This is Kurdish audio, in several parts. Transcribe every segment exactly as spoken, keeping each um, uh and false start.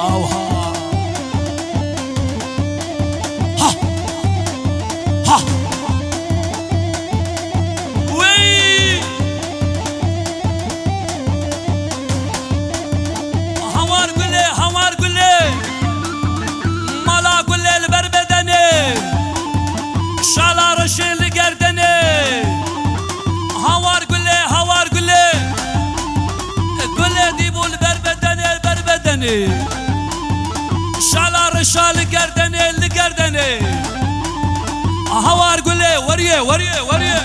Awha. Ha. Ha. Wey. Hawar gulê, hawar gulê. Mala gulê li ber bedenê. Şala reşê li gerdenê. Hawar gulê, hawar gulê. Gulê dîbû li ber bedenê, li ber bedenê. Şala reşa li gerdenê, li gerdenê. Hawar gulê, weriye, weriye, weriye.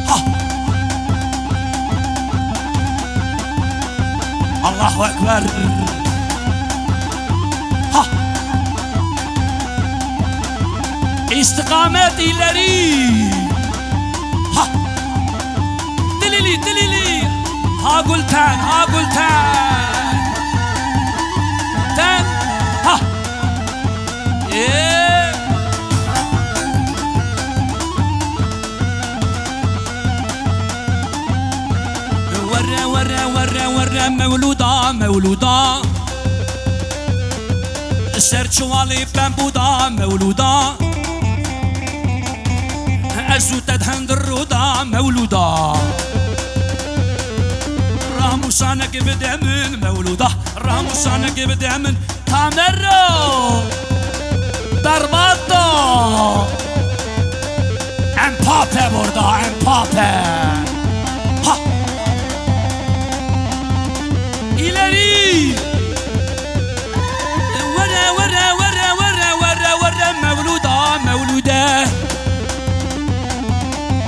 Ha. Allahu Ekber. Ha. İstikamet ileri. Ha. Tilili, tilili. Ha Gülten, ha Gülten. Ten. Ha. Ee. Werre, werre, werre, werre, mewluda, mewluda. Ser çuvalê pembû da, mewluda. Ez û te di hundir rû da, mewluda. Ramûsanek bide min, mewluda. Ramûsanek bide min. Tamero! Berbat do! Em pape burada, em pape! Ha! İleri! Were, were, were, were, were, were, mewluda, mewlude.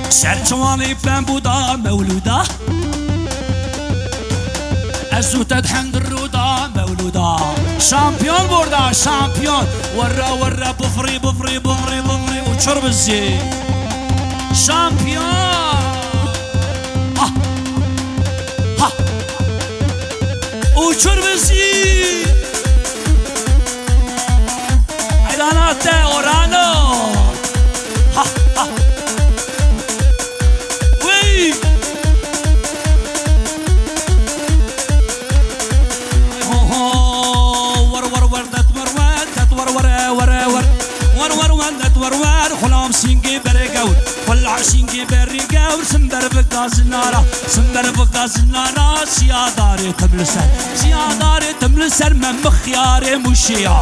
Ser çuvalê pembû da, mewluda. Ez û te di hundir rû da, mewlûda. Şampiyon burada, şampiyon. Werre, werre, bifrî, bifrî, bifrî, bifrî, uçur bizi. Şampiyon. Ha. Ha. Uçur bizi. Hayranate, orano. Ha, ha. Wey! Ho, ho, wer, wer, wer, det wer, wer, det wer, wer, wer, wer. Wer, wer, wer, det wer, wer, xulam sîngê berê gewr, xulam sîngê berê gewr, simber bika zinara, simber bika zinara, siyadarê tim li ser, siyadarê tim li ser, me mixyarê muşiya,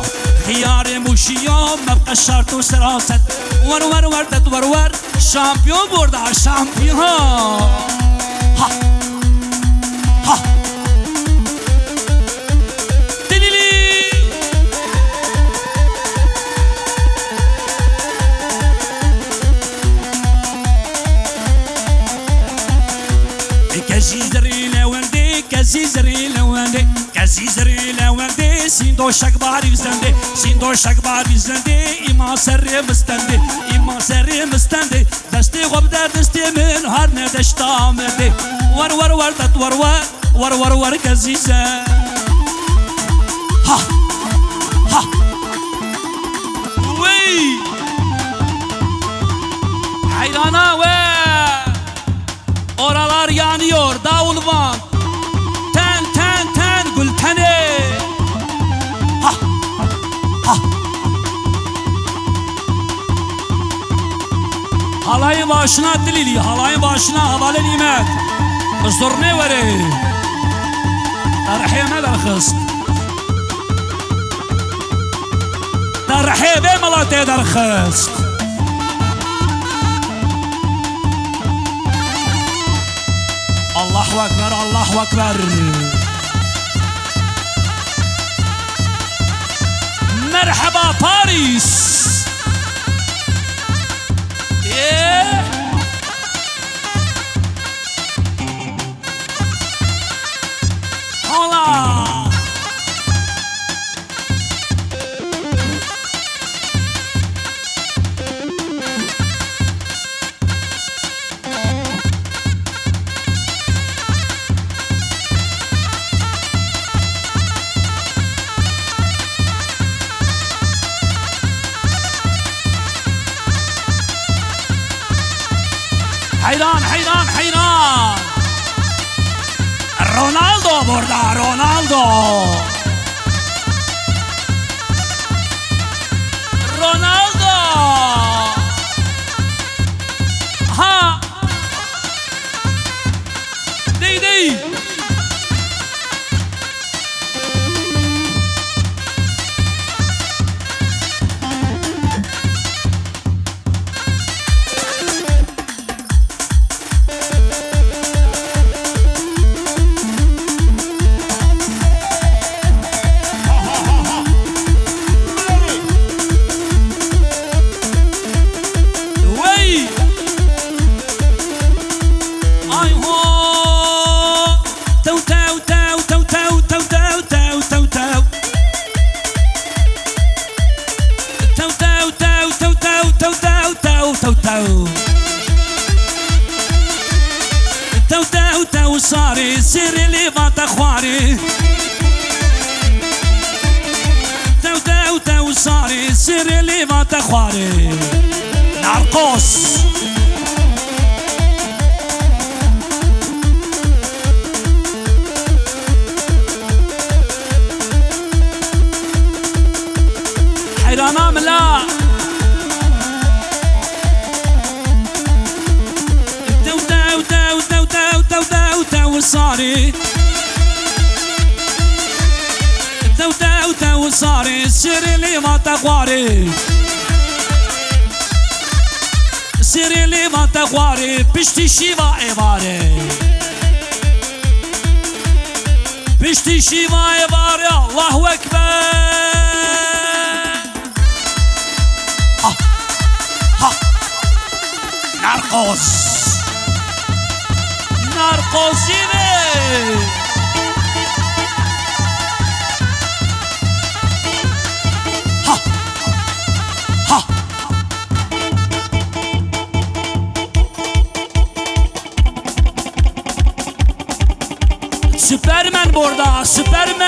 xiyarê muşiya, me qeşarto seraset. Wer, wer, wer, det wer, wer. Şampiyon burada, şampiyon. Ha. Ha. Dilili. Kezî zerî lewendê, kezî zerî lewendê. Kezî zerî lewendê, sîndo şekbarî zendê, sîndo şekbarî zendê, îma serê mistendê, îma serê mistendê, destê xwe bide destê min, har ne deşta me dê. Wer, wer, wer, det wer, wer, wer, wer, wer, kezî zer. Ha, ha. Wey! Heyrana we! Oralar yanıyor, davul var. Ten, ten, ten, Gültenê. Ha, ha. Halayê başına Dilîlî, halayê başına, hevalê Nîmet. Bi zurnê were. Te rihê me derxist. Te rihê vê miletê derxist. Allahu Ekber, Allahu Ekber. Merheba Paris. Ê. Hala. Heyran, heyran, heyran. Ronaldo burada, Ronaldo. Sirê lêva te xwarê. Narkos. Heyrana mila. Tew, tew, tew, sarê. Tew, tew, tew, sarê. Sirê lêva te xwarê. Sirê lêva te xwarê. Piştî şîva êvarê. Piştî şîva êvarê. Allahu Ekber. Ah. Ha. Narkos. Narkozî be. Ha. Ha. Superman burada, Superman.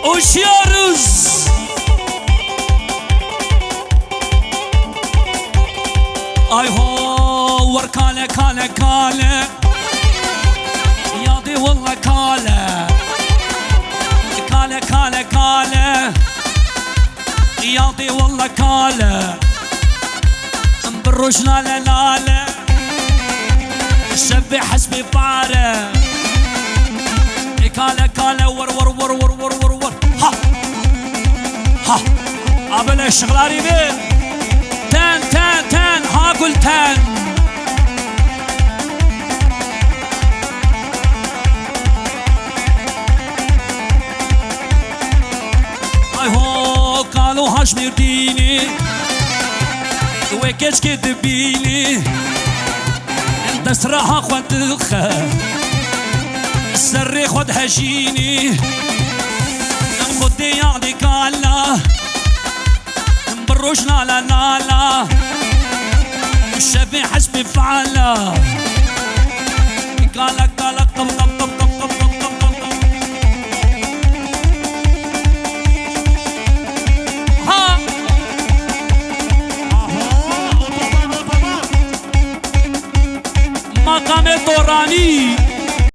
Uçuyoruz. Ay ho, war kale, kale, kale. Yadê walla kale. Kale, kale, kale. Yadê walla kale. Bi roj lale lale. Şevê hesbê pare. Ê kale kale war war war war war war war. Ha. Ha. Abele şixlarî be. Ten ten ten ha gul ten. Ay ho, kalo Haşmêrdînê, wê keçkê dibînê, dest reha xwe dixe, serê xwe dihejînê, xwedê yadê kala, bi roj nala nala, şevê hesbê fala, kala kala qim qim.